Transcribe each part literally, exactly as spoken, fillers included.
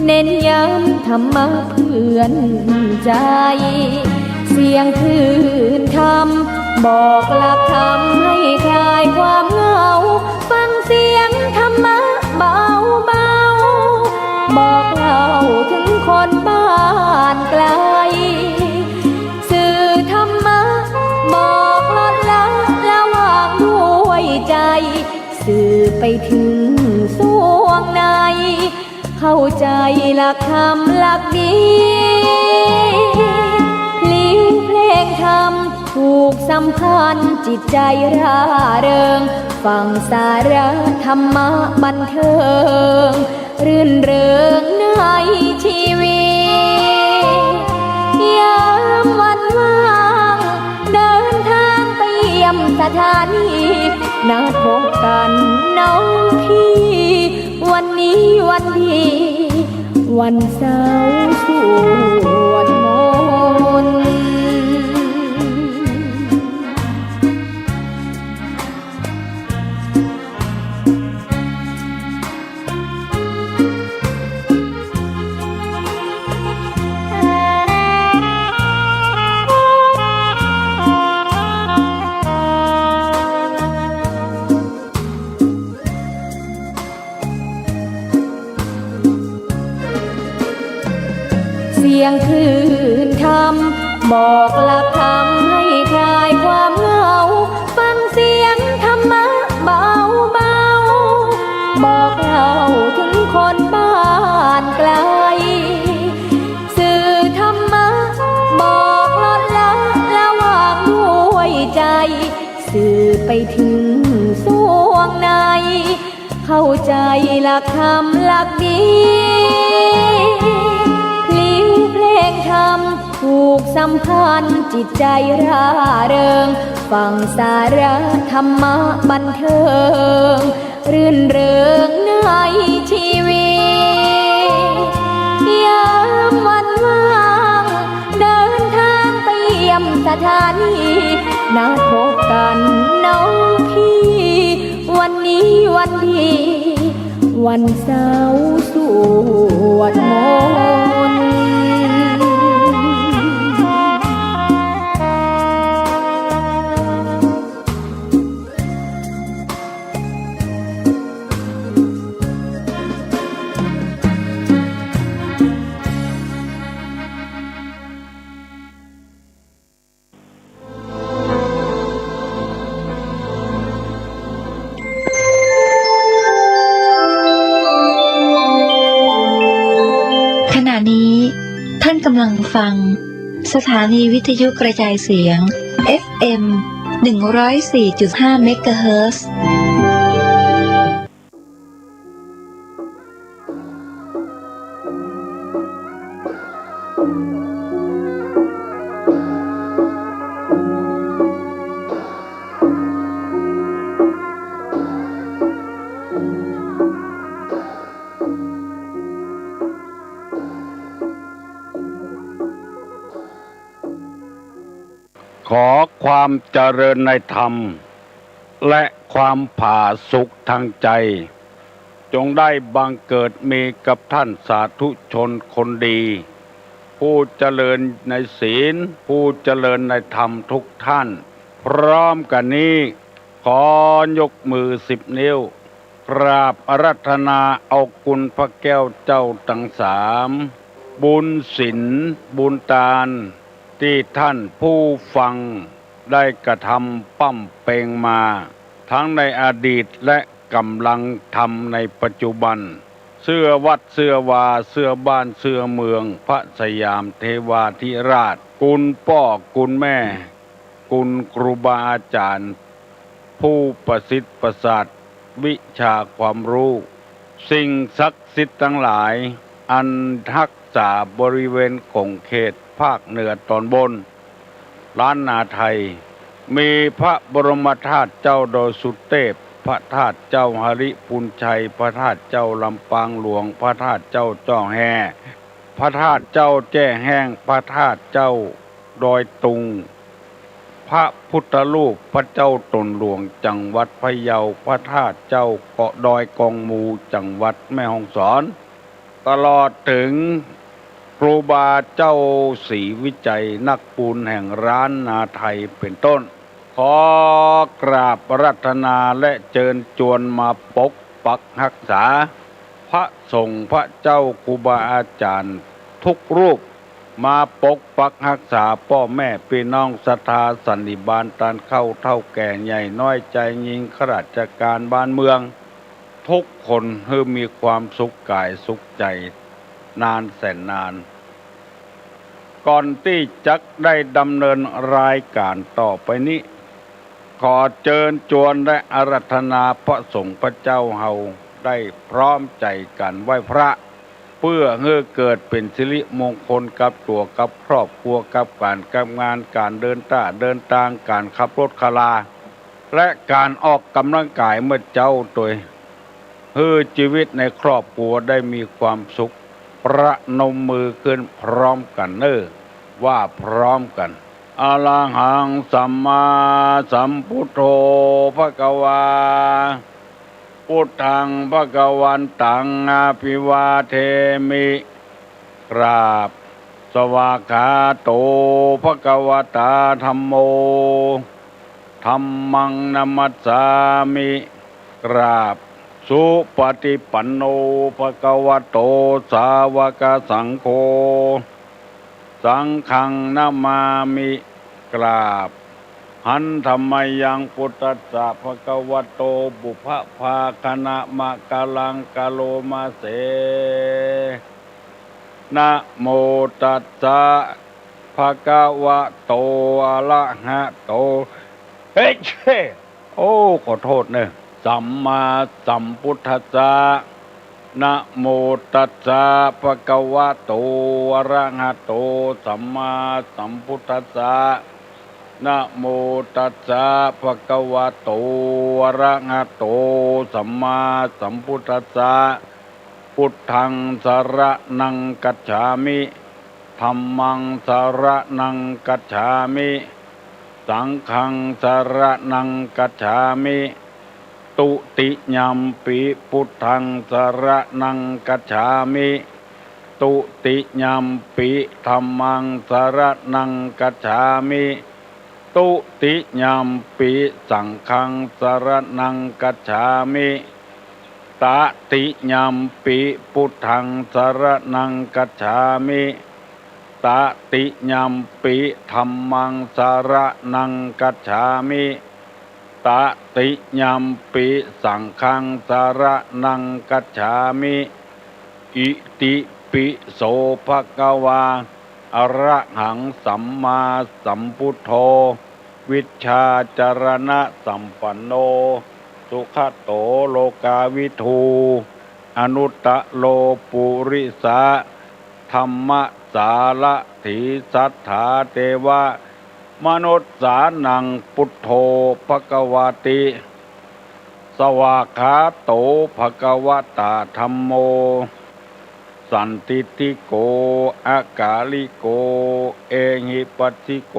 เน้นย้ำธรรมะเพื่อนใจ เสียงคลื่นธรรม บอกหลักธรรมให้คลายความเหงา ฟังเสียงธรรมะเบาๆ บอกเล่าถึงคนบ้านไกล สื่อธรรมะ บอกลดละละวางด้วยใจ สื่อไปถึงส่วงใน เข้าใจหลักธรรมหลักดี พลิ้วเพลงธรรมผูกสัมพันธ์จิตใจร่าเริง ฟังสาระธรรมะบันเทิง รื่นเริงในชีวิต ยามวันว่าง เดินทางไปเยี่ยมสถานี นัดพบกันน้องพี่ วันนี้วันดี วันเสาร์สวดมนต์ เสียงคลื่นธรรม บอกหลักธรรมให้คลายความเหงา ฟังเสียงธรรมะเบาๆ บอกเล่าถึงคนบ้านไกล สื่อธรรมะ บอกลดละละวางด้วยใจ สื่อไปถึงส่วงใน เข้าใจหลักธรรมหลักดี พลิ้วเพลงธรรมผูกสัมพันธ์จิตใจร่าเริง ฟังสาระธรรมะบันเทิง รื่นเริงในชีวิต ยามวันว่าง เดินทางไปเยี่ยมสถานี นัดพบกันน้องพี่ วันนี้วันดี วันเสาร์สวดมนต์ ขณะนี้ท่านกำลังฟังสถานีวิทยุกระจายเสียง เอฟเอ็ม หนึ่งร้อยสี่จุดห้า เมกะเฮิรตซ์ ขอความเจริญในธรรม และความผาสุกทางใจ จงได้บังเกิดมีกับท่านสาธุชนคนดี ผู้เจริญในศีล ผู้เจริญในธรรมทุกท่าน พร้อมกันนี้ ขอยกมือสิบนิ้ว กราบอาราธนาเอาคุณพระแก้วเจ้าทั้งสาม บุญศีล บุญตาน ตี้ท่านผู้ฟังได้กระทำปำเพ็งมา ทั้งในอดีตและก๋ำลังทำในปัจจุบัน เสื้อวัดเสื้อวา เสื้อบ้านเสื้อเมือง พระสยามเทวาธิราช คุณป้อคุณแม่ คุณครูบาอาจารย์ ผู้ประสิทธิ์ประสาทวิชาความรู้ สิ่งศักดิ์สิทธิ์ทั้งหลาย อันฮักษาบริเวณขงเขตภาคเหนือตอนบน ล้านนาไทย มีพระบรมธาตุเจ้าดอยสุเทพ พระธาตุเจ้าหริภุญชัย พระธาตุเจ้าลำปางหลวง พระธาตุเจ้าจ้อแฮ พระธาตุเจ้าแจ้แห้ง พระธาตุเจ้าดอยตุง พระพุทธรูปพระเจ้าตนหลวงจังหวัดพะเยา พระธาตุเจ้าเกาะดอยกองมูจังหวัดแม่ฮ่องสอน พ ตลอดเถิงครูบาเจ้าศรีวิชัยนักปูนแห่งล้านนาไทยเป๋นต้น ขอกราบอาราธนาและเจิญจวนมาปกปักฮักษา พระสงฆ์พระเจ้าครูบาอาจ๋ารย์ทุกรูป มาปกปักฮักษาป้อแม่ปี้น้องศรัทธาสันนิบาตตานเข้าเฒ่าแก่ใหญ่น้อยจายญิงข้าราชก๋านบ้านเมือง ทุกคนหื้อมีความสุขก๋ายสุขใจ๋นานแสนนาน ก่อนตี้จักได้ดำเนินรายก๋านต่อไปนี้ ขอเจิญจวนและอาราธนาพระสงฆ์พระเจ้าเฮาได้พร้อมใจ๋กั๋นไหว้พระ เปื้อหื้อเกิดเป๋นสิริมงคลกับตั๋วกับครอบครัวกับก๋านกับงานก๋านเดินต้าเดินตางก๋านขับรถขับลา และก๋านออกก๋ำลังก๋ายเมื่อเจ๊าตวย หื้อจีวิตในครอบครัวได้มีความสุข ประนมมือขึ้นพร้อมกั๋นเน่อ ว่าพร้อมกั๋น อะระหังสัมมาสัมพุทโธภะคะวา พุทธังภะคะวันตังอะภิวาเทมิ กราบ สวากขาโตภะคะวะตาธัมโม ธัมมังนะมัสสามิ กราบ สุปะฏิปันโนภะคะวะโต สาวกสังโฆ สังฆังนะมามิ กราบ หันธะมะยัง พุทธัสสะภะคะวะโต ปุพพะภาคะนะมะกะลังกะโลมะเส นะโมตัสสะภะคะวะโต อะระหะโต เฮ้ย โอ้ ขอโต้ษเน่อ สัมมาสัมพุทธัสสะ นะโมตัสสะภะคะวะโต อะระหะโต สัมมาสัมพุทธัสสะ นะโมตัสสะภะคะวะโต อะระหะโต สัมมาสัมพุทธัสสะ พุทธังสะระณังคัจฉามิ ธัมมังสะระณังคัจฉามิ สังฆังสะระณังคัจฉามิ ตุติยัมปิพุทธังสะระณังคัจฉามิ ตุติยัมปิธัมมังสะระณังคัจฉามิ ตุติยัมปิสังฆังสะระณังคัจฉามิ ตะติยัมปิพุทธังสะระณังคัจฉามิ ตะติยัมปิธัมมังสะระณังคัจฉามิ ตะติยัมปิสังฆังสะระณังคัจฉามิ อิติปิโสภะคะวา อะระหังสัมมาสัมพุทโธ วิชชาจารณะสัมปันโน สุขะโตโลกาวิทู อนุตตะโรปุริสะธัมมะสารถี สัตถาเทวะมนุสสานัง พุทโธภะคะวาติ สวากขาโตภะคะวะตาธัมโม สันทิฏฐิโก อะกาลิโก เอหิปัสสิโก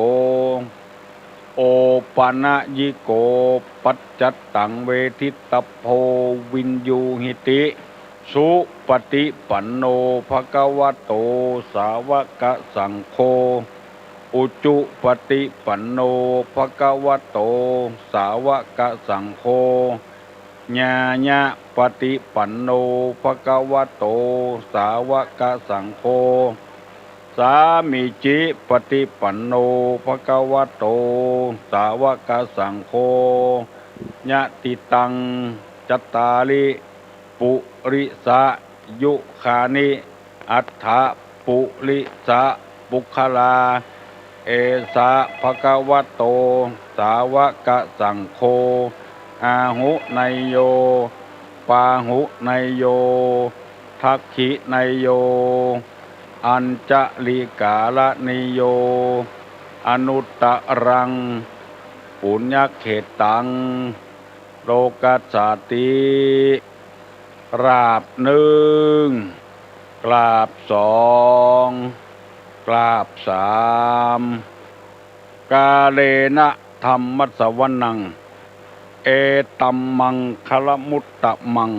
โอปะนะยิโก ปัจจัตตังเวทิตัพโพ วิญญูหิติ สุปะฏิปันโนภะคะวะโต สาวะกะสังโฆ อุจุปะฏิปันโนภะคะวะโต สาวะกะสังโฆ ญาญะปะฏิปันโนภะคะวะโต สาวะกะสังโฆ สามีจิปะฏิปันโนภะคะวะโต สาวะกะสังโฆ ยะติตัง จัตตาริ ปุริสะยุคานิ อัฏฐะปุริสะปุคคลา เอสะภะคะวะโต สาวะกะสังโฆ อาหุเนยโย ปาหุเนยโย ทักขิเนยโย อัญจลิกาละเนยโย อนุตตะรัง ปุญญะเขตตัง โลกัสสาติ กราบนึ่ง กราบสอง กราบสาม กาเลนะธัมมัสสวนัง เอตัมมังคะละมุตตะมัง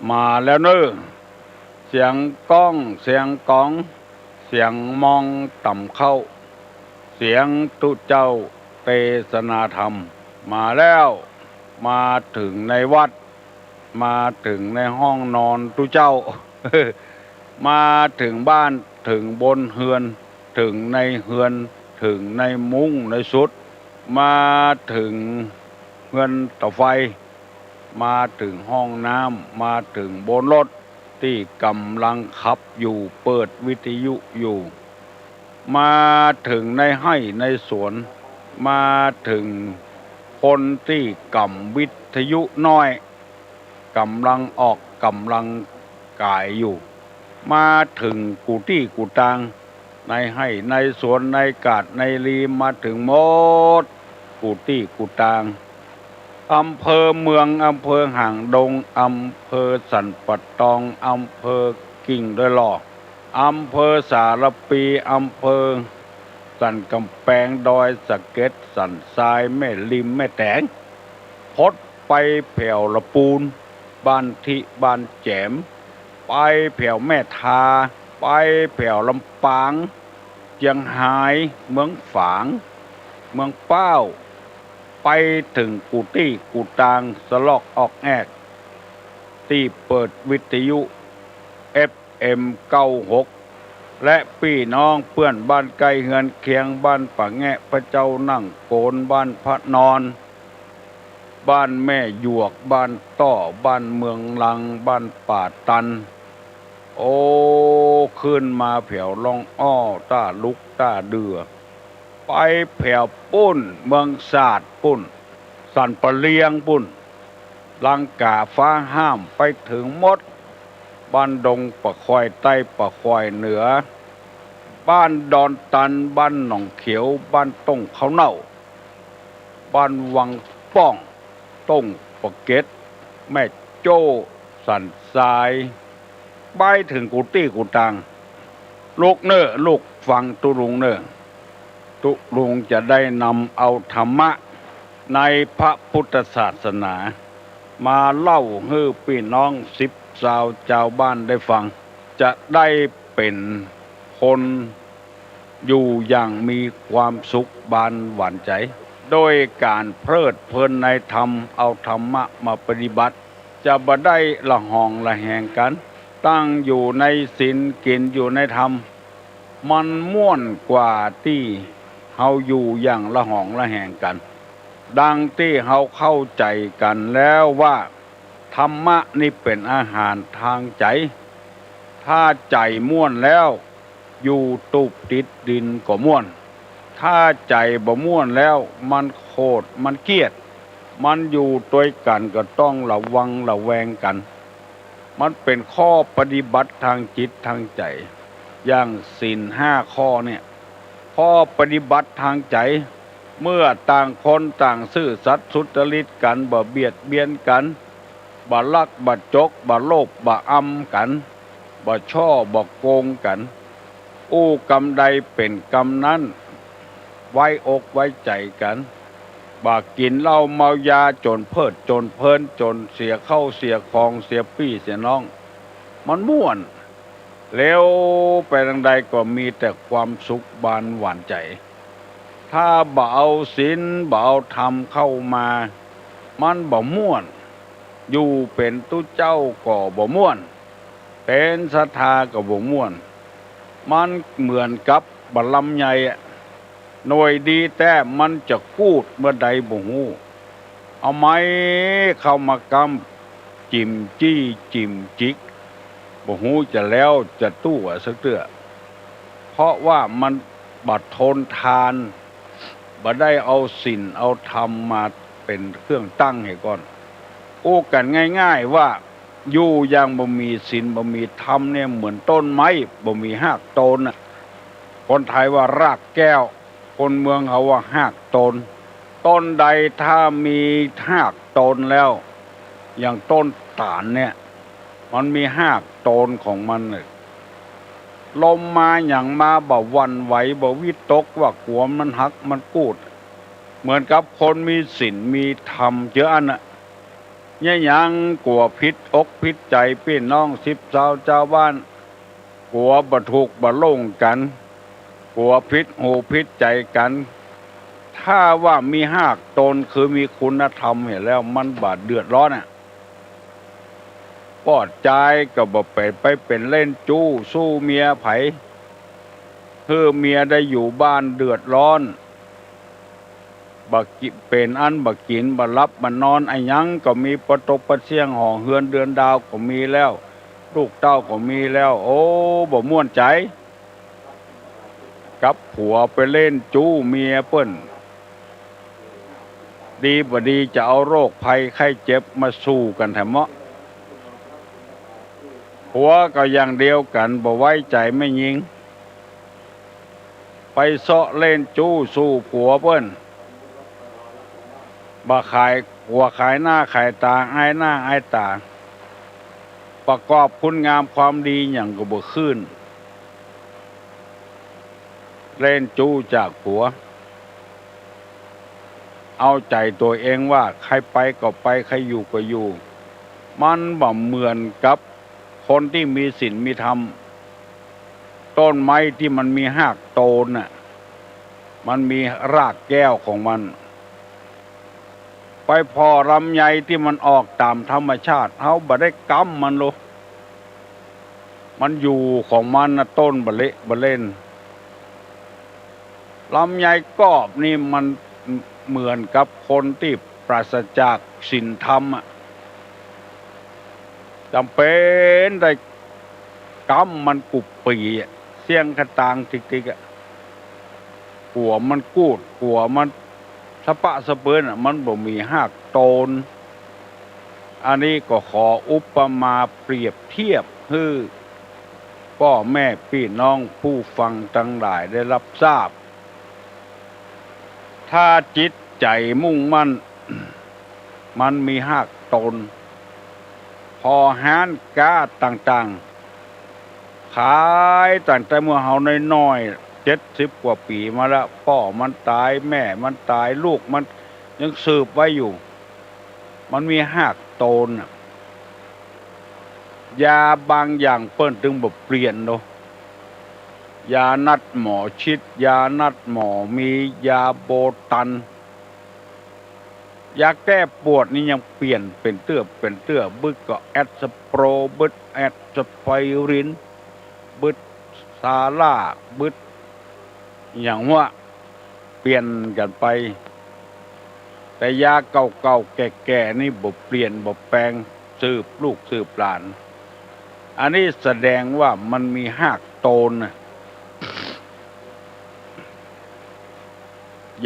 มาแล้วเน่อ เสียงก้อง เสียงก๋อง เสียงมองต่ำเข้า เสียงตุ๊เจ้าเตสนาธรรม มาแล้ว มาเถิงในวัด มาเถิงในห้องนอนตุ๊เจ้า มาเถิงบ้าน เถิงบนเฮือน เถิงในเฮือน เถิงในมุ้งในสุด มาเถิงเฮือนเต๋าไฟ มาเถิงห้องน้ำ มาเถิงบนรถ ตี้ก่ำลังขับอยู่ เปิดวิทยุอยู่ มาเถิงในไฮ่ในสวน มาเถิงคนตี้ก่ำวิทยุน้อย ก่ำลังออกก่ำลังก๋ายอยู่ มาเถิงกู้ตี้กู้ตาง ในไฮ่ในสวน ในกาดในลี มาเถิงหมด กู้ตี้กู้ตาง อำเภอเมือง อำเภอหางดง อำเภอสันป่าตอง อำเภอกิ่งดอยหล่อ อำเภอสารภี อำเภอสันก๋ำแปง ดอยสะเก็ด สันทราย แม่ริม แม่แตง พดไปแผวละปูน บ้านทิ บ้านแจ๋ม ไปแผวแม่ทา ไปแผวลำปาง เจียงฮาย เมืองฝาง เมืองป้าว ไปเถิงกู้ตี้กู้ตาง สะลอกออกแอก ตี้เปิดวิทยุ เอฟเอ็ม เก้าหก และปี้น้องเปื้อนบ้านใก้เฮือนเคียง บ้านป่าแงะ พระเจ้านั่งโกน บ้านพระนอน บ้านแม่หยวก บ้านต้อ บ้านเมืองลัง บ้านป่าตัน โอ้ ขึ้นมาแผวล่องอ้อ ต้าลุก ต้าเดื่อ ไปแผวปู้น เมืองสาดปู้น สันป่าเลียงปู้น ลังก๋า ฟ้าห้าม ไปเถิงหมด บ้านดงป่าคอยใต้ ป่าคอยเหนือ บ้านดอนตัน บ้านหนองเขียว บ้านต้งข้าวเน่า บ้านวังป้อง ต้งป่าเก็ด แม่โจ้ สันทราย ไปเถิงกู้ตี้กู้ตาง ลุกเน่อ ลุกฟังตุ๊ลุงเน่อ ตุ๊ลุงจะได้นำเอาธรรมะในพระพุทธศาสนา มาเล่าหื้อปี้น้องสิบซาวจาวบ้านได้ฟัง จะได้เป๋นคนอยู่อย่างมีความสุขบานหวานใจ๋ โดยก๋านเพลิดเพลินในธรรม เอาธรรมะมาปฏิบัติ จะบ่ได้ละหองละแหงกั๋น ตั้งอยู่ในศีล กิ๋นอยู่ในธรรม มันม่วนกว่าตี้เฮาอยู่อย่างละหองละแหงกั๋น ดังตี้เฮาเข้าใจ๋กั๋นแล้วว่า ธรรมะนี้เป๋นอาหารตางใจ๋ ถ้าใจ๋ม่วนแล้ว อยู่ตูบติดดินก็ม่วน ถ้าใจ๋บ่ม่วนแล้ว มันโขด มันเคียด มันอยู่ตวยกั๋นก็ต้องระวังระแวงกั๋น มันเป๋นข้อปฏิบัติตางจิตตางใจ๋ อย่างศีลห้าข้อเนี่ย ข้อปฏิบัติตางใจ๋ เมื่อต่างคนต่างซื่อสัตย์สุจริตกั๋น บ่เบียดเบียนกั๋น บ่ลัก บ่จก บ่โลภ บ่อำกั๋น บ่ฉ้อ บ่โกงกั๋น อู้กำใดเป๋นกำนั้น ไว้อกไว้ใจ๋กั๋น บ่กิ๋นเหล้าเมายาจ๋นเพลิดจ๋นเพลิน จ๋นเสียเข้าเสียของ เสียปี้เสียน้อง มันม่วน เหลียวไปตางใดก็มีแต่ความสุขบานหวานใจ๋ ถ้าบ่เอาศีล บ่เอาธรรมเข้ามา มันบ่ม่วน อยู่เป๋นตุ๊เจ้าก็บ่ม่วน เป๋นศรัทธาก็บ่ม่วน มันเหมือนกับบ่าลำใหญ่อะ หน่วยดีแต๊มันจะกูดเมื่อใดบ่ฮู้ เอาไม้เข้ามากำ จิ่มจี้จิ่มจิก บ่ฮู้จะแล้วจะตู้อะสักเตื้อ เพราะว่ามันบ่ทนทาน บ่ได้เอาศีลเอาธรรมมาเป๋นเครื่องตั้งเหียก่อน อู้กั๋นง่ายๆ ว่า อยู่อย่างบ่มีศีลบ่มีธรรมเนี่ยเหมือนต้นไม้บ่มีฮากโตนน่ะ คนไทยว่ารากแก้ว คนเมืองเขาว่ารากโตน ต้นใดถ้ามีฮากโตนแล้ว อย่างต้นตาลเนี่ย มันมีฮากโตนของมันน่ะ ลมมาหยังมาบ่หวั่นไหว บ่วิตกว่ากั๋วมันหักมันกูด เหมือนกับคนมีศีลมีธรรมเจื้ออั้นน่ะ เยียะหยัง กั๋วผิดอกผิดใจ๋ปี้น้องสิบซาวจาวบ้าน กั๋วบ่ถูกบ่โล่งกั๋น กั๋วผิดหูผิดใจ๋กั๋น ถ้าว่ามีฮากตนคือมีคุณธรรมเหียแล้ว มันบ่เดือดร้อนอะ ป้อจายก็บ่ไป ไปเป๋นเล่นจู๊สู้เมียใผ หื้อเมียได้อยู่บ้านเดือดร้อน บ่กิ๋น เป๋นอันบ่กิ๋นบ่หลับบ่นอน อะหยังก็มี ปะตกปะเสี้ยง ห่อเฮือนเดือนดาวก็มีแล้ว ลูกเต้าก็มีแล้ว โอ้ บ่ม่วนใจ๋ กับผัวไปเล่นจู๊เมียเปิ้น ดีบ่ดีจะเอาโรคภัยไข้เจ็บมาสู้กั๋นแถมเมาะ ผัวก็อย่างเดียวกั๋น บ่ไว้ใจ๋แม่ญิง ไปเซาะเล่นจู๊สู้ผัวเปิ้น บ่ขาย ผัวขายหน้าขายต๋า อายหน้าอายต๋า ประกอบคุณงามความดีหยังก็บ่ขึ้น เล่นจู๊จากผัว เอาใจ๋ตั๋วเองว่า ใครไปก็ไป ใครอยู่ก็อยู่ มันบ่เหมือนกับคนตี้มีศีลมีธรรม ต้นไม้ตี้มันมีฮากตนน่ะ มันมีรากแก้วของมัน ไปผ่อลำไยตี้มันออกต๋ามธรรมชาติ เฮาบ่ได้ก๊ำมันโล มันอยู่ของมันน่ะ ต้นบ่เละบ่เล่น ลำไยกอบนี่มันเหมือนกับคนตี้ปราศจากศีลธรรมอะ จ๋ำเป๋นได้ก๊ำมันกู้ปี้อะ เสี้ยงกะตางติ๊กๆ อะ กั๋วมันกูด กั๋วมันสะปะสะเปือนอะ มันบ่มีฮากตน อันนี้ก็ขออุปมาเปรียบเทียบหื้อป้อแม่ปี้น้องผู้ฟังตังหลายได้รับทราบ ถ้าจิตใจ๋มุ่งมั่น มันมีฮากตน ผ่อฮ้านก๊าต่างๆ ขายตั้งแต่เมื่อเฮาน้อยๆ เจ็ดสิบกว่าปี๋มาแล้ว ป้อมันต๋าย แม่มันต๋าย ลูกมันยังสืบไว้อยู่ มันมีฮากตนน่ะ ยาบางอย่างเปิ้นตึงบ่เปลี่ยนโล ยานัดหมอชิด ยานัดหมอมี ยาโบตัน ยาแก้ปวดนี่ยังเปลี่ยนเป๋นเตื้อเป๋นเตื้อ บึดก็แอสโปร บึดแอสไพริน บึดซาร่า บึดหยังวะ เปลี่ยนกั๋นไป แต่ยาเก่าๆ แก่ๆ นี่บ่เปลี่ยนบ่แปลง สืบลูกสืบหลาน อันนี้แสดงว่ามันมีฮากตนน่ะ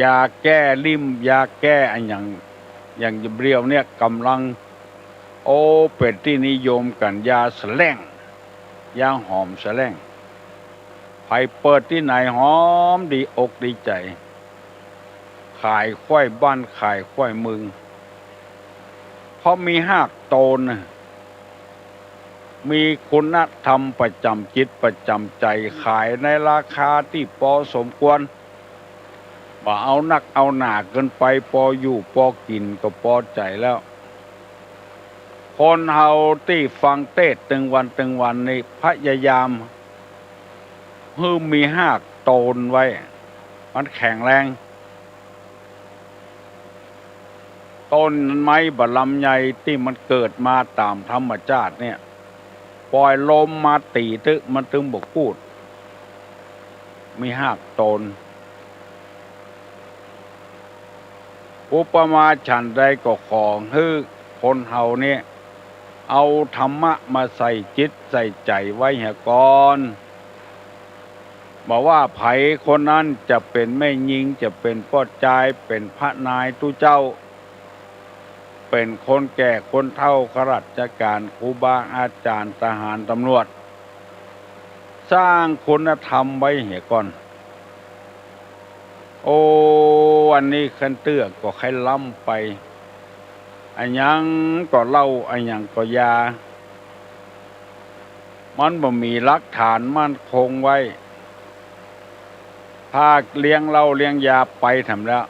ยาแก้ริ่ม ยาแก้อะหยัง อย่างเดี๋ยวเนี่ยก่ำลัง โอ้ เป๋นตี้นิยมกั๋น ยาสะแหล้ง ยาหอมสะแหล้ง ใผเปิดตี้ไหนหอมดีอกดีใจ๋ ขายคว่ายบ้านขายคว่ายเมือง เพราะมีฮากตนน่ะ มีคุณธรรมประจ๋ำจิตประจ๋ำใจ๋ ขายในราคาตี้ปอสมควร บ่เอานักเอาหนาเกินไป ปออยู่ปอกิ๋นก็ปอใจ๋แล้ว คนเฮาตี้ฟังเตสน์ตึงวันตึงวันนี่ พยายามหื้อมีฮากตนไว้ มันแข็งแรง ต้นไม้บ่าลำไยตี้มันเกิดมาต๋ามธรรมชาติเนี่ย ป่อยลมมาตี๋ตึ๊ มันตึงบ่กูด มีฮากตน อุปมาฉันใดก็ขอหื้อคนเฮาเนี่ย เอาธรรมะมาใส่จิตใส่ใจ๋ไว้เหียก่อน บ่ว่าใผคนนั้นจะเป๋นแม่ญิง จะเป๋นป้อจาย เป๋นพระนายตุ๊เจ้า เป๋นคนแก่คนเฒ่า ข้าราชก๋าน ครูบาอาจ๋ารย์ ทหาร ตำรวจ สร้างคุณธรรมไว้เหียก่อน โอ้ อันนี้คันเตื้อก็ใค่ล้ำไป อะหยังก็เหล้า อะหยังก็ยา มันบ่มีหลักฐานมั่นคงไว้ ถ้าเลี้ยงเหล้าเลี้ยงยาไปแถมแล้ว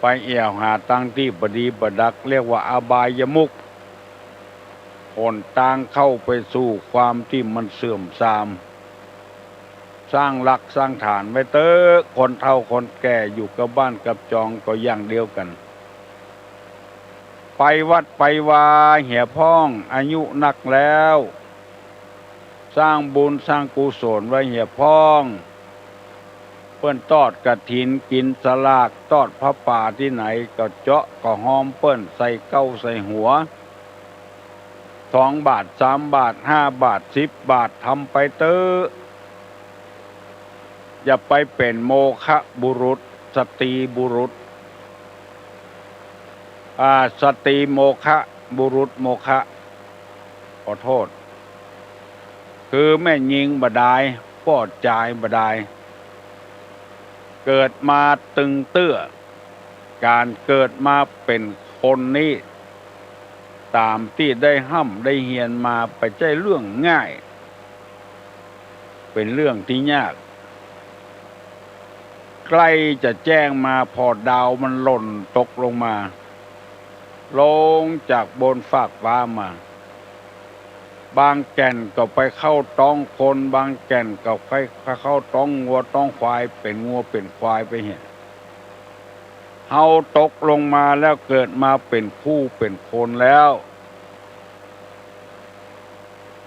ไปแอ่วหาตางตี้บ่ดีบ่ดัก เรียกว่าอบายมุข หนตางเข้าไปสู่ความตี้มันเสื่อมทราม สร้างรากสร้างฐานไว้เต๊อะ คนเฒ่าคนแก่อยู่กับบ้านกับจองก็อย่างเดียวกั๋น ไปวัดไปวาเหียพ่อง อายุนักแล้ว สร้างบุญสร้างกุศลไว้เหียพ่อง เปิ้นทอดกฐินกิ๋นสลาก ทอดผ้าป่าตี้ไหนก็เจาะก็ฮอมเปิ้น ใส่เก๊าใส่หัว สองบาท สามบาท ห้าบาท สิบบาท ทำไปเต๊อะ อย่าไปเป๋นโมฆะบุรุษ สตรีบุรุษ อ่า สตรีโมฆะ บุรุษโมฆะ ขอโต้ษ คือแม่ญิงบ่ดาย ป้อจายบ่ดาย เกิดมาตึงเตื้อ ก๋านเกิดมาเป๋นคนนี้ ต๋ามตี้ได้ฮ่ำได้เฮียนมา บ่ใจ้เรื่องง่าย เป๋นเรื่องตี้ยาก ใก้จะแจ้งมา ผ่อดาวมันหล่นตกลงมา ลงจากบนฟากฟ้ามา บางแก่นก็ไปเข้าต๊องคน บางแก่นก็ไปเข้าต๊องงัวต๊องควาย เป๋นงัวเป๋นควายไปเหีย เฮาตกลงมาแล้ว เกิดมาเป๋นคู่เป๋นคนแล้ว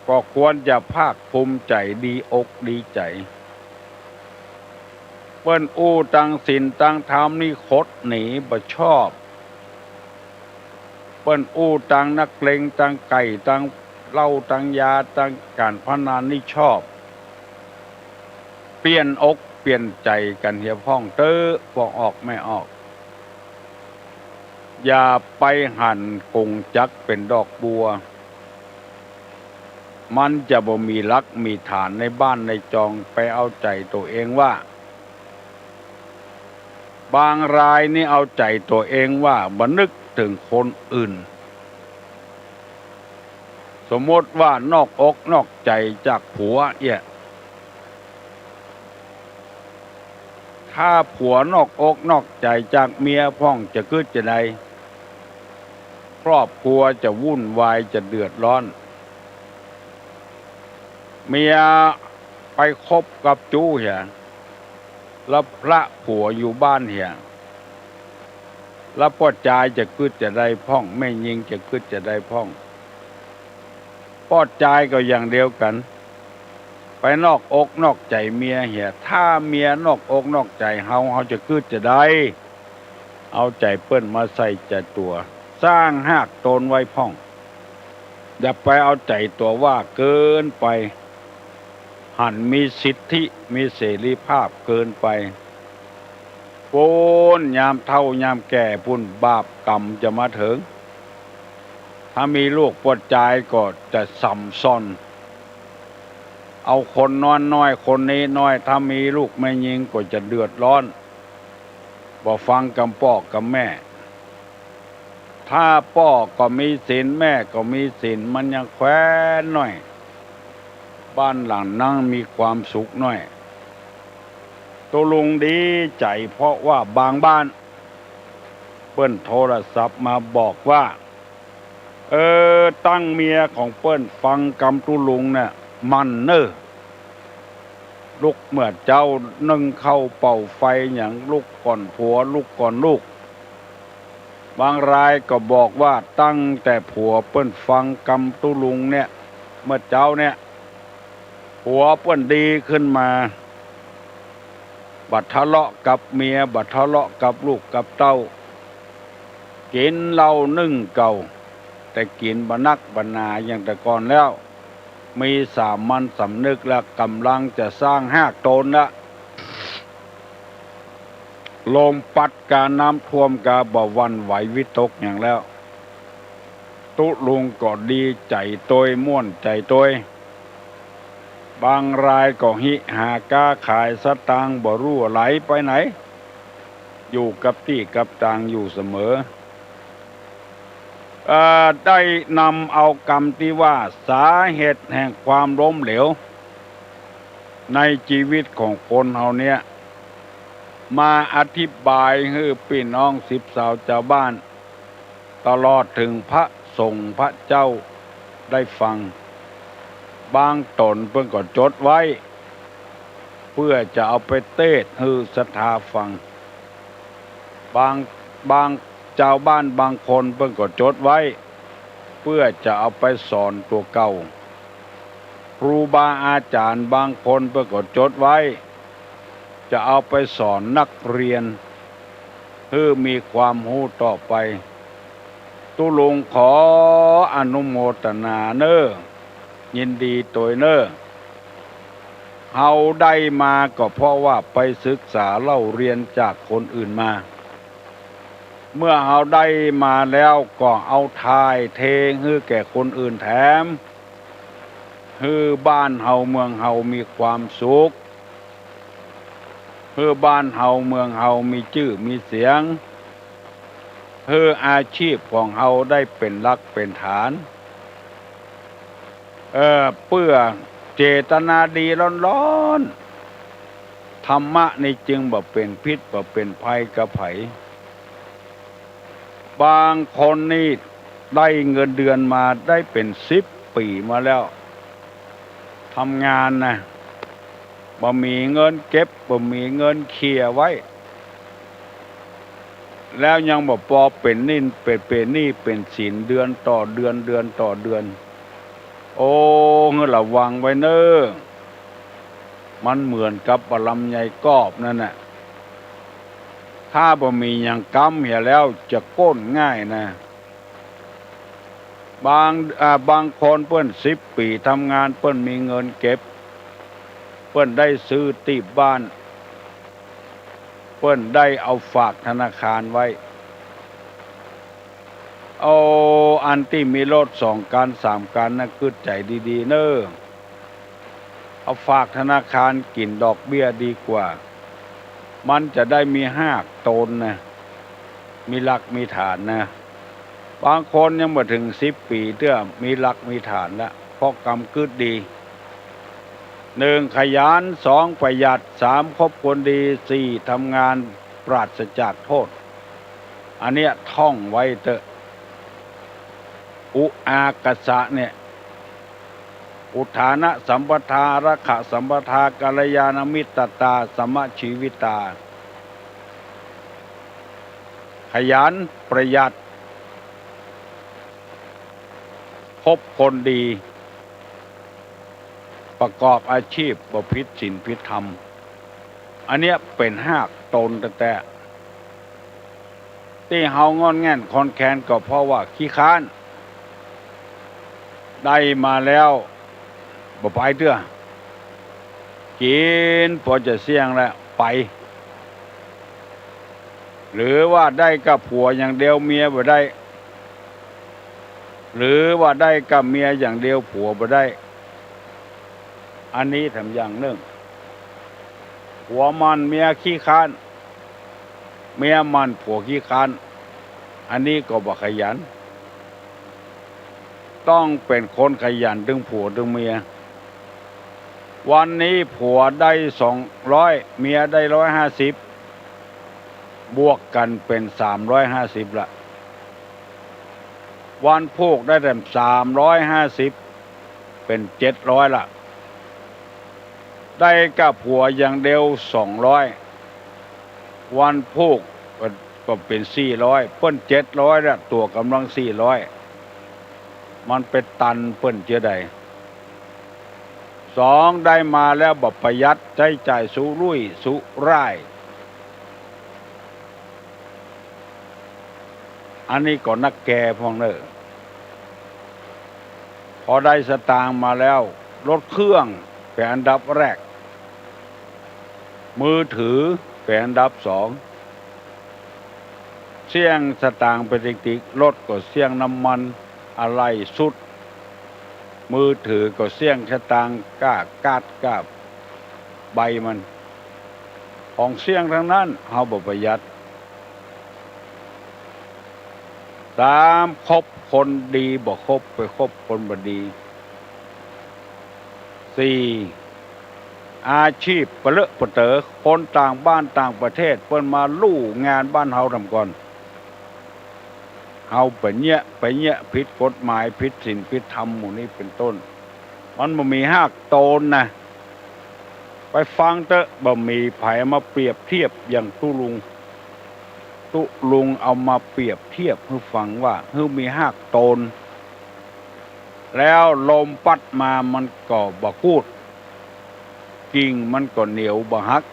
ก็ควรจะภาคภูมิใจ๋ ดีอกดีใจ๋ เปิ้นอู้ตังศีลตังธรรมนี่ขดหนีบ่ชอบ เปิ้นอู้ตังนักเลง ตังไก่ ตังเหล้า ตังยา ตังก๋านพนันนี่ชอบ เปลี่ยนอกเปลี่ยนใจ๋กั๋นเหียพ่องเต๊อะ ป้อออกแม่ออก อย่าไปหันกงจักรเป๋นดอกบัว มันจะบ่มีหลักมีฐานในบ้านในจอง ไปเอาใจ๋ตั๋วเองว่า บางรายนี่เอาใจ๋ตั๋วเองว่า บ่นึกเถิงคนอื่น สมมติว่านอกอกนอกใจ๋จากผัวเอี้ย ถ้าผัวนอกอกนอกใจ๋จากเมียพ่องจะกึ๊ดจาใด ครอบครัวจะวุ่นวาย จะเดือดร้อน เมียไปคบกับจู๊เหีย แล้วพระผัวอยู่บ้านเหีย แล้วป้อจายจะกึ๊ดจาใดพ่อง แม่ญิงจะกึ๊ดจาใดพ่อง ป้อจายก็อย่างเดียวกั๋น ไปนอกอกนอกใจ๋เมียเหีย ถ้าเมียนอกอกนอกใจ๋เฮา เฮาจะกึ๊ดจาใด เอาใจ๋เปิ้นมาใส่ใจ๋ตั๋ว สร้างฮากตนไว้พ่อง อย่าไปเอาใจ๋ตั๋วว่าเกินไป หันมีสิทธิมีเสรีภาพเกินไป ปู๊นยามเฒ่ายามแก่ปู๊น บาปกรรมจะมาเถิง ถ้ามีลูกป้อจายก็จะส่ำซ่อน เอาคนนั้นน้อย คนนี้น้อย ถ้ามีลูกแม่ญิงก็จะเดือดร้อน บ่ฟังกำป้อกำแม่ ถ้าป้อก็มีศีล แม่ก็มีศีล มันยังแควนน้อย บ้านหลังนั้นมีความสุขน้อย ตุ๊ลุงดีใจ๋ เพราะว่าบางบ้าน เปิ้นโทรศัพท์มาบอกว่า เออ ตั้งเมียของเปิ้นฟังกำตุ๊ลุงเนี่ย หมั่นเน่อ ลุกเมื่อเจ๊านึ่งข้าวเป่าไฟหยัง ลุกก่อนผัว ลุกก่อนลูก บางรายก็บอกว่าตั้งแต่ผัวเปิ้นฟังกำตุ๊ลุงเนี่ย เมื่อเจ๊าเนี่ย ผัวเปิ้นดีขึ้นมา บ่ทะเลาะกับเมีย บ่ทะเลาะกับลูกกับเต้า กิ๋นเหล้านึ่งเก่า แต่กิ๋นบ่นักบ่หนาอย่างแต่ก่อนแล้ว มีสามัญสำนึกแล้ว ก่ำลังจะสร้างฮากตนละ ลมปั๊ดกาน้ำท่วมกาบ่หวั่นไหววิตกหยังแล้ว ตุ๊ลุงก็ดีใจ๋ตวย ม่วนใจ๋ตวย บางรายก็ฮิหาก้าขายสตางค์บ่ลู่ไหลไปไหน อยู่กับตี้กับตางอยู่เสมอ เอ่อ ได้นำเอากำตี้ว่าสาเหตุแห่งความล้มเหลว ในจีวิตของคนเฮาเนี่ย มาอธิบายหื้อปี้น้องสิบสาวจาวบ้าน ตลอดเถิงพระสงฆ์พระเจ้าได้ฟัง บางต๋นเปิ้นก็จดไว้ เปื้อจะเอาไปเตศน์หื้อศรัทธาฟัง บาง บางจาวบ้านบางคนเปิ้นก็จดไว้ เปื้อจะเอาไปสอนตั๋วเก่า ครูบาอาจ๋ารย์บางคนเปิ้นก็จดไว้ จะเอาไปสอนนักเรียน หื้อมีความฮู้ต่อไป ตุ๊ลุงขออนุโมตนาเน่อ ยินดีตวยเน่อ เฮาได้มาก็เพราะว่าไปศึกษาเล่าเรียนจากคนอื่นมา เมื่อเฮาได้มาแล้วก็เอาถ่ายเทหื้อแก่คนอื่นแถม หื้อบ้านเฮาเมืองเฮามีความสุข หื้อบ้านเฮาเมืองเฮามีจื้อมีเสียง หื้ออาชีพของเฮาได้เป๋นหลักเป๋นฐาน เออ เปื้อเจตนาดีล้วนๆ ธรรมะนี่จึงบ่เป๋นพิษบ่เป๋นภัยกับใผ บางคนนี่ได้เงินเดือนมาได้เป๋นสิบปี๋มาแล้ว ทำงานนะ บ่มีเงินเก็บ บ่มีเงินเขี่ยไว้ แล้วยังบ่ปอเป๋นหนี้ เป๋น เป๋นหนี้เป๋นสินเดือนต่อเดือน เดือนต่อเดือน โอ้ หื้อระวังไว้เน่อ มันเหมือนกับบ่าลำไยกรอบนั่นน่ะ ถ้าบ่มีหยังก๊ำเหียแล้วจะโก้นง่ายนะ บาง อ่า บางคนเปิ้นสิบปี๋ทำงาน เปิ้นมีเงินเก็บ เปิ้นได้ซื้อตี้บ้าน เปิ้นได้เอาฝากธนาคารไว้ เอาอันตี้มีรถสองคันสามคันนะ กึ๊ดใจ๋ดีๆ เน่อ เอาฝากธนาคารกิ๋นดอกเบี้ยดีกว่า มันจะได้มีฮากโตนนะ มีหลักมีฐานนะ บางคนยังบ่เถิงสิบปี๋เตื้อ มีหลักมีฐานละ เพราะกำกึ๊ดดี หนึ่ง ขยัน สอง ประหยัด สาม คบคนดี สี่ ทำงานปราศจากโทษ อันเนี้ยท่องไว้เต๊อะ อุอากาสะเนี่ย อุทานะสัมปทา อารักขะสัมปทา กัลยาณมิตตา สมชีวิตา ขยัน ประหยัด คบคนดี ประกอบอาชีพบ่ผิดศีลผิดธรรม อันเนี้ยเป๋นฮากโตนแต๊ๆ ตี้เฮาง่อนแง่นคลอนแคลนก็เพราะว่าขี้ค้าน ได้มาแล้วบ่ไปเตื้อ กิ๋นปอจะเสี้ยงแล้วไป หรือว่าได้ก้าผัวอย่างเดียวเมียบ่ได้ หรือว่าได้ก้าเมียอย่างเดียวผัวบ่ได้ อันนี้แถมอย่างนึ่ง ผัวหมั่นเมียขี้ค้าน เมียหมั่นผัวขี้ค้าน อันนี้ก็บ่ขยัน ต้องเป๋นคนขยันตึงผัวตึงเมีย วันนี้ผัวได้สองร้อย เมียได้ร้อยห้าสิบ บวกกั๋นเป๋นสามร้อยห้าสิบละ วันพูกได้แถมสามร้อยห้าสิบ เป๋นเจ็ดร้อยละ ได้ก้าผัวอย่างเดียวสองร้อย วันพูกก็เป๋นสี่ร้อย เปิ้นเจ็ดร้อยละ ตั๋วก่ำลังสี่ร้อย มันไปตันเปิ้นเจื้อใด สอง ได้มาแล้วบ่ประหยัด ใจ๊จ่ายสุรุ่ยสุร่าย อันนี้ก็นักแก่พ่องเน่อ พอได้สตางค์มาแล้ว รถเครื่องเป๋นอันดับแรก มือถือเป๋นอันดับสอง เสี้ยงสตางค์ไปติ๊กๆ รถก็เสี้ยงน้ำมัน อะไหล่สุด มือถือก็เสี้ยงสตางค์ก้าก๊าดก้าใบมัน ของเสี้ยงตังนั้น เฮาบ่ประหยัด สาม คบคนดีบ่คบ ไปคบคนบ่ดี สี่ อาชีพปะเลอะปะเต๋อ คนต่างบ้านต่างประเทศ เปิ้นมาลู่งานบ้านเฮาทำก่อน เฮาไปเยียะ ไปเยียะผิดกฎหมาย ผิดศีล ผิดธรรม หมู่นี้เป๋นต้น มันบ่มีฮากโตนนะ ไปฟังเต๊อะ บ่มีใผมาเปรียบเทียบอย่างตุ๊ลุง ตุ๊ลุงเอามาเปรียบเทียบหื้อฟังว่า หื้อมีฮากโตน แล้วลมปั๊ดมามันก็บ่กูด กิ่งมันก็เหนียวบ่หัก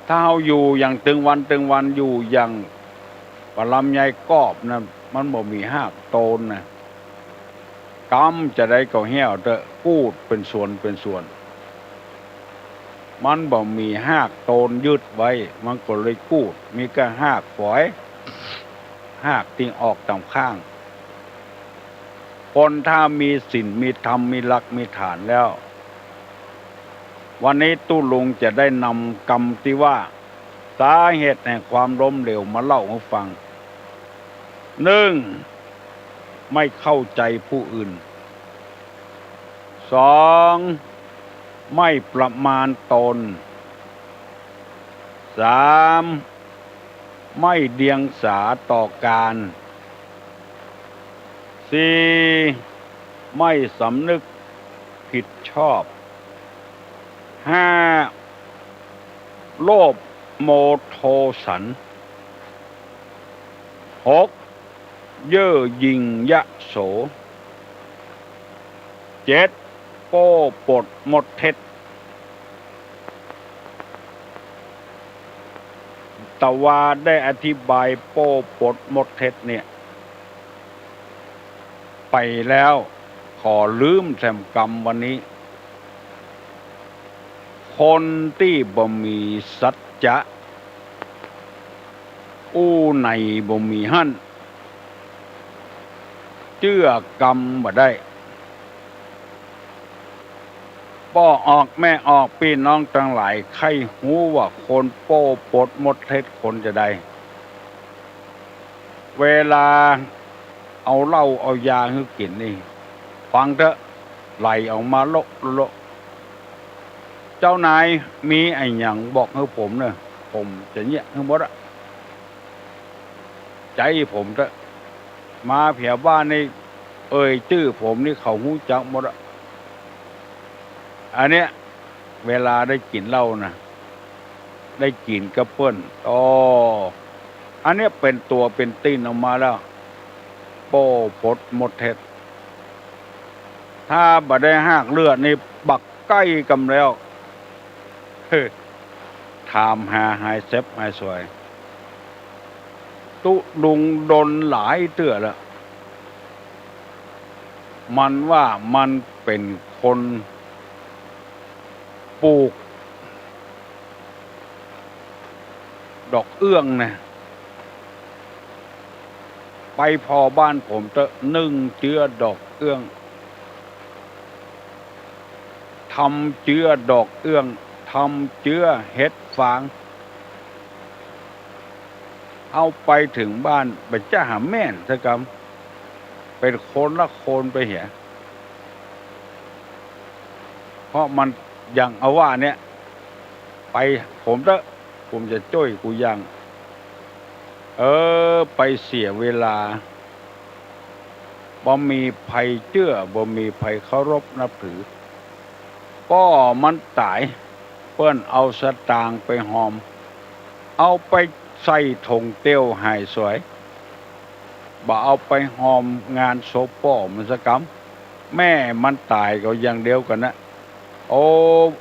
ถ้าเฮาอยู่อย่างตึงวันตึงวัน อยู่อย่างปะลำไยกอบนะ มันบ่มีฮากโตนนะ กำจาใดก็เหี่ยวเต๊อะ กูดเป๋นส่วนเป๋นส่วน มันบ่มีฮากโตนยึดไว้ มันก็เลยกูด มีก้าฮากฝอย ฮากตี้ออกต๋ามข้าง คนถ้ามีศีล มีธรรม มีหลัก มีฐานแล้ว วันนี้ตุ๊ลุงจะได้นำกำตี้ว่า สาเหตุแห่งความล้มเหลวมาเล่าหื้อฟัง นึ่ง ไม่เข้าใจ๋ผู้อื่น สอง ไม่ประมาณตน สาม ไม่เดียงสาต่อการ สี่ ไม่สำนึกผิดชอบ ห้า โลภโมโทสัน หก เย่อหยิ่งยโส เจ็ด โป้ปดมดเท็จ ตะวาได้อธิบายโป้ปดมดเท็จเนี่ย ไปแล้ว ขอลืมแถมกำวันนี้ คนตี้บ่มีสัจจะ อู้ไหนบ่มีหั้น เจื้อกำบ่ได้ ป้อออกแม่ออก ปี้น้องตังหลายใค่ฮู้ว่าคนโป้ปดมดเท็จคนจาใด เวลาเอาเหล้าเอายาหื้อกิ๋นนี่ ฟังเต๊อะ ไหลออกมาโละโละ เจ้านายมีอะหยังบอกหื้อผมเน่อ ผมจะเยียะหื้อหมดอะ ใจ๊ผมเต๊อะ มาแผวบ้านนี่ เอ่ยจื้อผมนี่เขาฮู้จักหมดอะ อันเนี้ย เวลาได้กิ๋นเหล้านะ ได้กิ๋นกับเปิ้น อ้อ อันเนี้ยเป๋นตั๋วเป๋นตี๋นออกมาแล้ว โป้ปดมดเท็จ ถ้าบ่ได้ฮากเลือดนี่ บักใก้กำแล้ว ถามหาหายเซ็บหายสวย ตุ๊ลุงดนหลายเตื้อแล้ว มันว่ามันเป๋นคนปลูกดอกเอื้องนะ ไปผ่อบ้านผมเต๊อะ นึ่งเจื๊อดอกเอื้อง ทำเจื๊อดอกเอื้อง ทำเจื๊อเห็ดฟาง เอาไปเถิงบ้าน บ่จะหาแม่นสักกำ เป๋นคนละคนไปเหีย เพราะมันอย่างเอาว่าเนี่ย ไปผมเต๊อะ ผมจะจ้วยกู้อย่าง เออ ไปเสียเวลา บ่มีใผเจื้อ บ่มีใผเคารพนับถือ ป้อมันต๋าย เปิ้นเอาสตางค์ไปฮอม เอาไปใส่ถงเตี้ยวหายสวย บ่เอาไปฮอมงานศพป้อมันสักกำ แม่มันต๋ายก็อย่างเดียวกั๋นนะ โอ้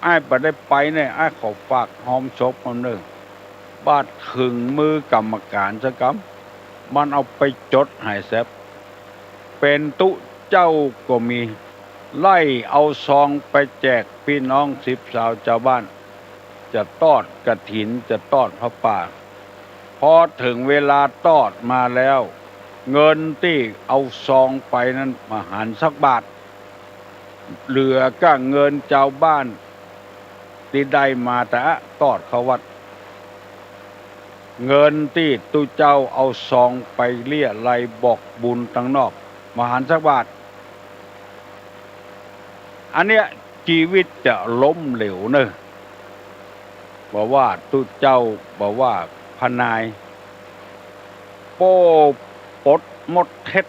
อ้ายบ่ได้ไปเนี่ย อ้ายขอฝากฮอมศพมันเน่อ บ่าเถิงมือกรรมการสักกำ มันเอาไปจดหายแซบ เป๋นตุ๊เจ้าก็มี ไล่เอาซองไปแจกปี้น้องสิบสาวจาวบ้าน จะตอดกฐิน จะตอดผ้าป่า พอเถิงเวลาตอดมาแล้ว เงินตี้เอาซองไปนั้นบ่หันสักบาท เหลือก้าเงินจาวบ้านตี้ได้มาตะอะตอดเข้าวัด เงินตี้ตุ๊เจ้าเอาซองไปเลี้ยไลบอกบุญตังนอกบ่หันสักบาท อันเนี้ย จีวิตจะล้มเหลวเน่อ บ่ว่าตุ๊เจ้า บ่ว่าพระนาย โป้ปดหมดเท็จ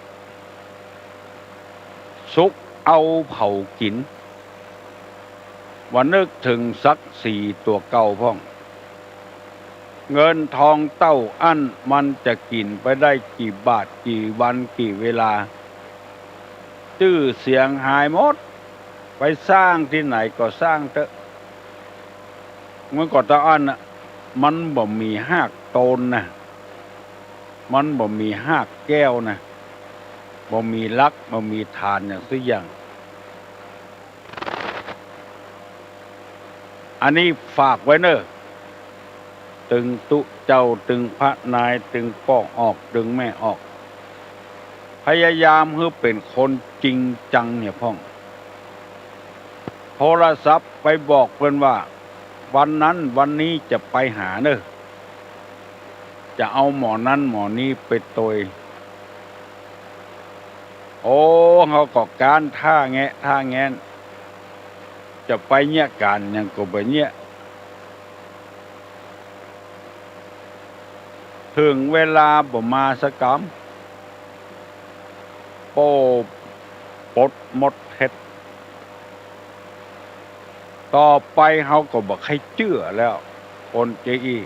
สุกเอาเผากิ๋น บ่นึกเถิงศักดิ์ศรีตั๋วเก่าพ่อง เงินทองเต้าอั้นมันจะกิ๋นไปได้กี่บาทกี่วันกี่เวลา จื้อเสียงหายหมด ไปสร้างตี้ไหนก็ซ่างเต๊อะ มันก็เต้าอั้นน่ะ มันบ่มีฮากโตนนะ มันบ่มีฮากแก้วนะ บ่มีหลัก บ่มีฐานอย่างสักอย่าง อันนี้ฝากไว้เน่อ ตึงตุ๊เจ้า ตึงพระนาย ตึงป้อออก ตึงแม่ออก พยายามหื้อเป๋นคนจริงจังเนี่ยพ่อง โทรศัพท์ไปบอกเปิ้นว่า วันนั้นวันนี้จะไปหาเน่อ จะเอาหมอนั้นหมอนี้ไปตวย โอ้ เฮาก็ก๊านท่าแงะท่าแงน จะไปเยียะก๋านหยังก็บ่เยียะ เถิงเวลาบ่มาสักกำ โป้ปดหมดเท็จ ต่อไปเฮาก็บ่ใค่เจื้อแล้ว คนเจอี้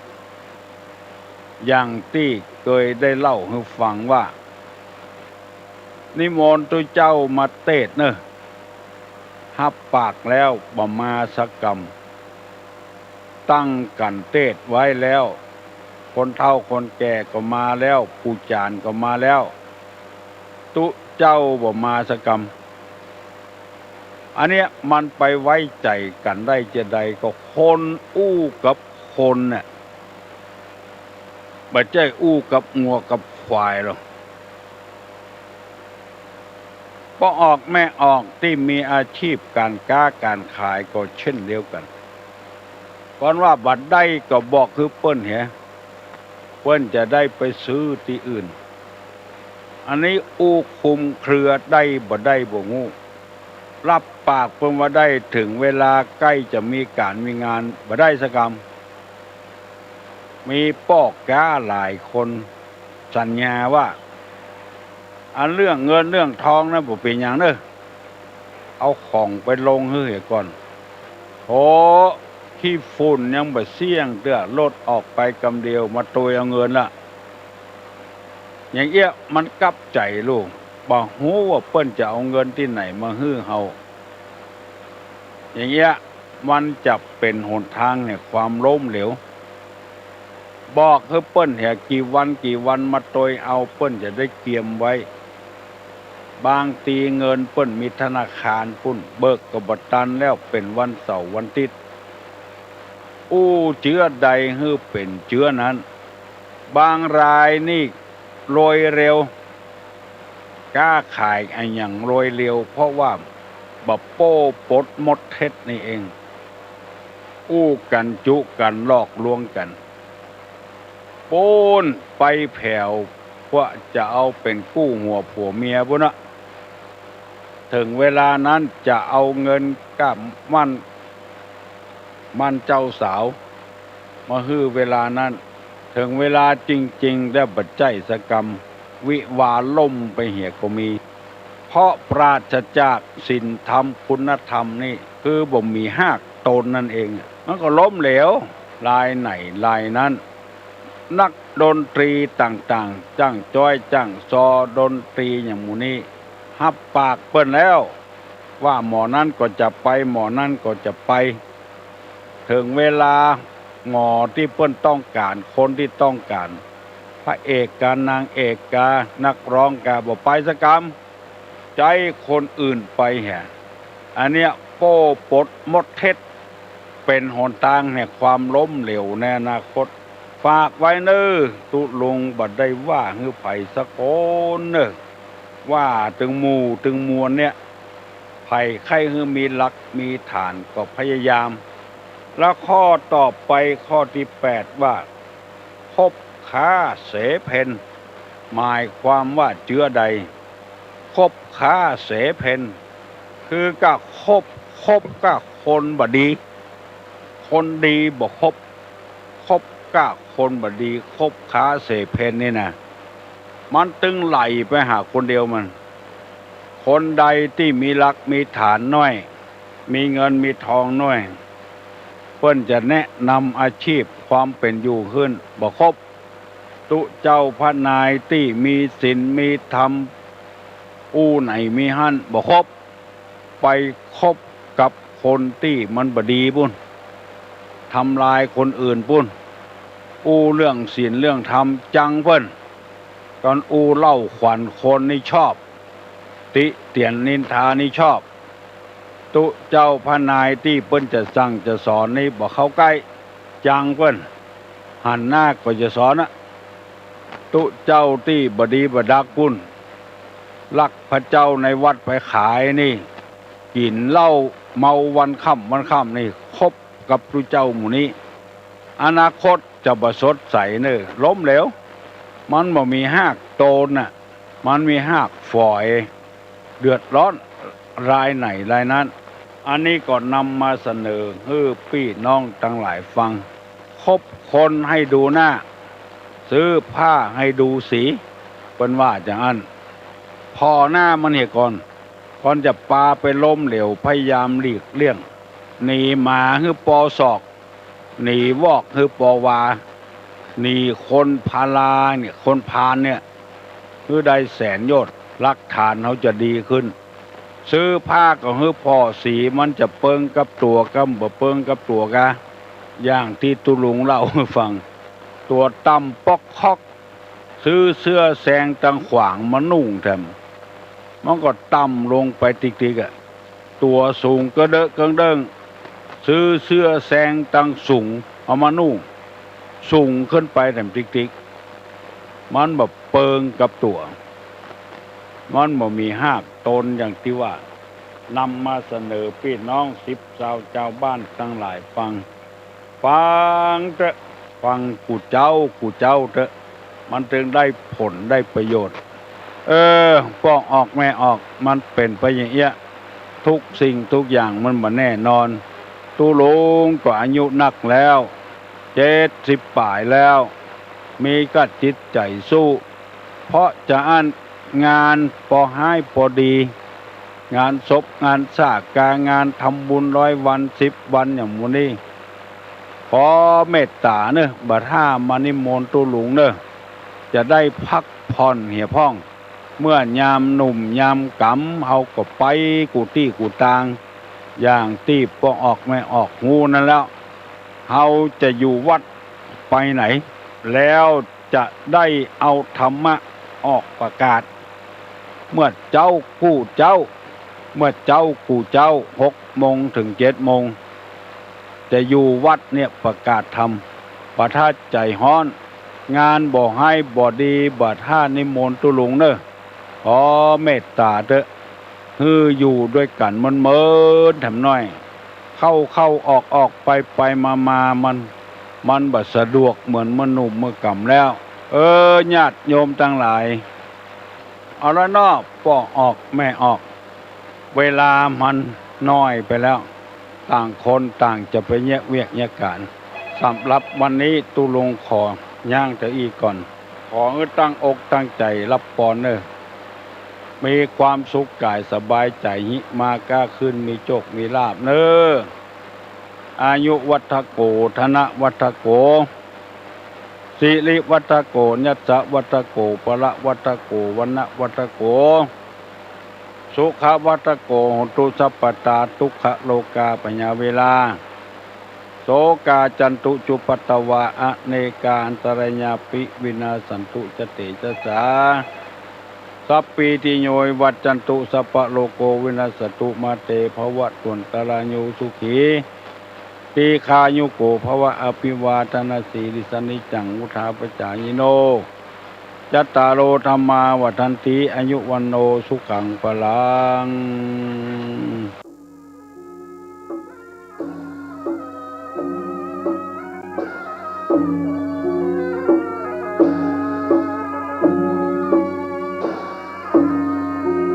อย่างตี้เกยได้เล่าหื้อฟังว่า นิมนต์ตุ๊เจ้ามาเตสน์เน่อ ฮับปากแล้วบ่มาสักกำ ตั้งกั๋นเตสน์ไว้แล้ว คนเฒ่าคนแก่ก็มาแล้ว ปู่จ๋ารย์ก็มาแล้ว ตุ๊เจ้าบ่มาสักกำ อันเนี้ยมันไปไว้ใจ๋กั๋นได้จาใด ก็คนอู้กับคนน่ะ บ่ใจ้อู้กับงัวกับควายหรอก ป้อออกแม่ออกตี้มีอาชีพก๋านก๊าก๋านขายก็เช่นเดียวกั๋น ก่อนว่าบ่ได้ก็บอกหื้อเปิ้นเหีย เปิ้นจะได้ไปซื้อตี้อื่น อันนี้อู้คลุมเครือได้บ่ได้บ่ฮู้ ฮับปากเปิ้นว่าได้ เถิงเวลาใก้จะมีก๋านมีงานบ่ได้สักกำ มีป้อก๊าหลายคนสัญญาว่า อันเรื่องเงินเรื่องทองนั้นบ่เป๋นหยังเน่อ เอาของไปลงหื้อเหียก่อน โอ้ ขี้ฝุ่นยังบ่เสี้ยงเตื้อ รถออกไปกำเดียวมาตวยเอาเงินละ อย่างเอี้ยมันกลับใจ๋ลูก บ่ฮู้ว่าเปิ้นจะเอาเงินตี้ไหนมาหื้อเฮา อย่างเอี้ยมันจะเป๋นหนตางแห่งความล้มเหลว บอกหื้อเปิ้นเหีย กี่วันกี่วันมาตวยเอา เปิ้นจะได้เกียมไว้ บางทีเงินเปิ้นมีธนาคารปุ้น เบิกก็บ่ตันแล้ว เป๋นวันเสาร์วันอาทิตย์ อู้เจื้อใดหื้อเป๋นเจื้อนั้น บางรายนี่รวยเร็ว ก๊าขายอะหยังรวยเร็ว เพราะว่าบ่โป้ปดหมดเท็จนี่เอง อู้กั๋นจุกั๋นหลอกลวงกั๋น ปู๊นไปแผว เปื้อจะเอาเป๋นกู้หัวผัวเมียปุ้นนะ เถิงเวลานั้นจะเอาเงินก้าหมั้น หมั้นเจ้าสาว มาหื้อเวลานั้น เถิงเวลาจริงๆ แล้วบ่ใจ้สักกำ วิวาห์ล่มไปเหียก็มี เพราะปราศจากศีลธรรมคุณธรรมนี่ คือบ่มีฮากโตนนั่นเอง มันก็ล้มเหลว รายไหนรายนั้น นักดนตรีต่างๆ จ้างจ๊อยจ้างซอดนตรีอย่างหมู่นี้ ฮับปากเปิ้นแล้ว ว่าหมอนั้นก็จะไป หมอนั้นก็จะไป เถิงเวลาหมอตี้เปิ้นต้องก๋าน คนตี้ต้องก๋าน พระเอกกา นางเอกกา นักร้องกา บ่ไปสักกำ ใจ๊คนอื่นไปแหะ อันเนี้ยโป้ปดหมดเท็จ เป๋นหนตางแห่งความล้มเหลวในอนาคต ฝากไว้เน่อ ตุ๊ลุงบ่ได้ว่าหื้อใผสักคนเน่อ ว่าตึงหมู่ตึงมวลเนี่ย ใผใค่หื้อมีหลักมีฐานก็พยายาม แล้วข้อต่อไปข้อตี้แปดว่า คบค้าเสเพณ หมายความว่าเจื้อใด คบค้าเสเพณ คือก้าคบ คบก้าคนบ่ดี คนดีบ่คบ คบก้าคนบ่ดี คบขาเสเพลนี่นะ มันตึงไหลไปหาคนเดียวมัน คนใดตี้มีหลักมีฐานน้อย มีเงินมีทองน้อย เปิ้นจะแนะนำอาชีพความเป๋นอยู่หื้น บ่คบ ตุ๊เจ้าพระนายตี้มีศีลมีธรรม อู้ไหนมีหั้นบ่คบ ไปคบกับคนตี้มันบ่ดีปุ้น ทำลายคนอื่นปุ้น อู้เรื่องศีลเรื่องธรรมจังเปิ้น ก่อนอู้เล่าขวัญคนนี่ชอบ ติเตียนนินทานี่ชอบ ตุ๊เจ้าพระนายตี้เปิ้นจะสั่งจะสอนนี่บ่เข้าใก้ จังเปิ้น หันหน้าก็จะสอนนะ ตุ๊เจ้าตี้บ่ดีบ่ดักปุ้น ลักพระเจ้าในวัดไปขายนี่ กิ๋นเหล้าเมาวันค่ำวันค่ำนี่ คบกับตุ๊เจ้าหมู่นี้ อนาคตจะบ่สดใสเน่อ ล้มเหลว มันบ่มีฮากโตนน่ะ มันมีฮากฝอย เดือดร้อนรายไหนรายนั้น อันนี้ก็นำมาเสนอหื้อปี้น้องตังหลายฟัง คบคนหื้อดูหน้า ซื้อผ้าหื้อดูสี เปิ้นว่าจะอั้น ผ่อหน้ามันเหียก่อน ก่อนจะปาไปล้มเหลว พยายามหลีกเลี่ยง หนีหมาหื้อปอศอก หนีวอกหื้อปอวา หนีคนพาลาเนี่ย คนพาลเนี่ย หื้อได้แสนโยชน์ หลักฐานเฮาจะดีขึ้น ซื้อผ้าก็หื้อผ่อสี มันจะเปิงกับตั๋วกำบ่เปิงกับตั๋วกา อย่างตี้ตุ๊ลุงเล่าหื้อฟัง ตั๋วต่ำป๊อกคอก ซื้อเสื้อแซงตังขวางมานุ่งแถม มันก็ต่ำลงไปติ๊กๆ อะ ตั๋วสูงกระเดอะเกิงเด้ง ซื้อเสื้อแซงตังสูงเอามานุ่ง สูงขึ้นไปแถมติ๊กๆ มันบ่เปิงกับตั๋ว มันบ่มีฮากโตนอย่างตี้ว่า นำมาเสนอปี้น้องสิบซาวจาวบ้านตังหลายฟัง ฟังเต๊อะ ฟังกู้เจ๊ากู้เจ๊าเต๊อะ มันตึงได้ผลได้ประโยชน์ เออ ป้อออกแม่ออก มันเป๋นไปอย่างเอี้ย ทุกสิ่งทุกอย่างมันบ่แน่นอน ตุ๊ลุงก็อายุนักแล้ว เจ็ดสิบป๋ายแล้ว มีก้าจิตใจ๋สู้ เพราะจะอั้นงานปอฮ้ายปอดี งานศพงานสากา งานทำบุญร้อยวันสิบวันอย่างหมู่นี้ ขอเมตต๋าเน่อ บ่าถ้ามานิมนต์ตุ๊ลุงเน่อ จะได้พักผ่อนเหียพ่อง เมื่อยามหนุ่มยามก๋ำ เฮาก็ไปกู้ตี้กู้ตาง อย่างตี้ป้อออกแม่ออกฮู้นั้นแล้ว เฮาจะอยู่วัดไปไหน แล้วจะได้เอาธรรมะออกประกาศ เมื่อเจ๊ากู้เจ๊า เมื่อเจ๊ากู้เจ๊า หกโมงเถิงเจ็ดโมง จะอยู่วัดเนี่ยประกาศธรรม บ่าถ้าใจ๋ฮ้อน งานบ่ฮ้ายบ่ดี บ่าถ้านิมนต์ตุ๊ลุงเน่อ ขอเมตต๋าเต๊อะ หื้ออยู่ด้วยกั๋นเมินๆ แถมหน้อย เข้าๆ ออกๆ ไปๆ มาๆ มัน มันบ่สะดวกเหมือนเมื่อหนุ่มเมื่อก๋ำแล้ว เออ ญาติโยมตังหลาย เอาละเนาะ ป้อออกแม่ออก เวลามันน้อยไปแล้ว ต่างคนต่างจะไปแยกเวียกแยกก๋าน สำหรับวันนี้ตุ๊ลุงขอย่างเต้าอี้ก่อน ขอหื้อตั้งอกตั้งใจ๋ฮับปอนเน่อ มีความสุขก๋ายสบายใจ๋ หิมาก้าขึ้น มีโจคมีลาภเน่อ อายุวัฑโก ธนวัฑโก สิริวัฑโก ยัสสะวัฑโก พละวัฑโก วรรณะวัฑโก สุขวัฑโก โหตุสัพพตา ทุกขโรคาพยาเวรา โศกาจันตุจุปปตวา อเนกาอันตรายาปิ วินาสสันตุ จะเตจะสา สัพพีติโย วิวัชชันตุ สัพพะโรโค วินัสสตุ มาเต ภวัตวันตราโย สุขี ทีฆายุโก ภวะ อภิวาทนสีลิสสะ นิจจัง วุฑฒาปจายิโน จัตตาโร ธัมมา วัฑฒันติ อายุ วัณโณ สุขัง พลัง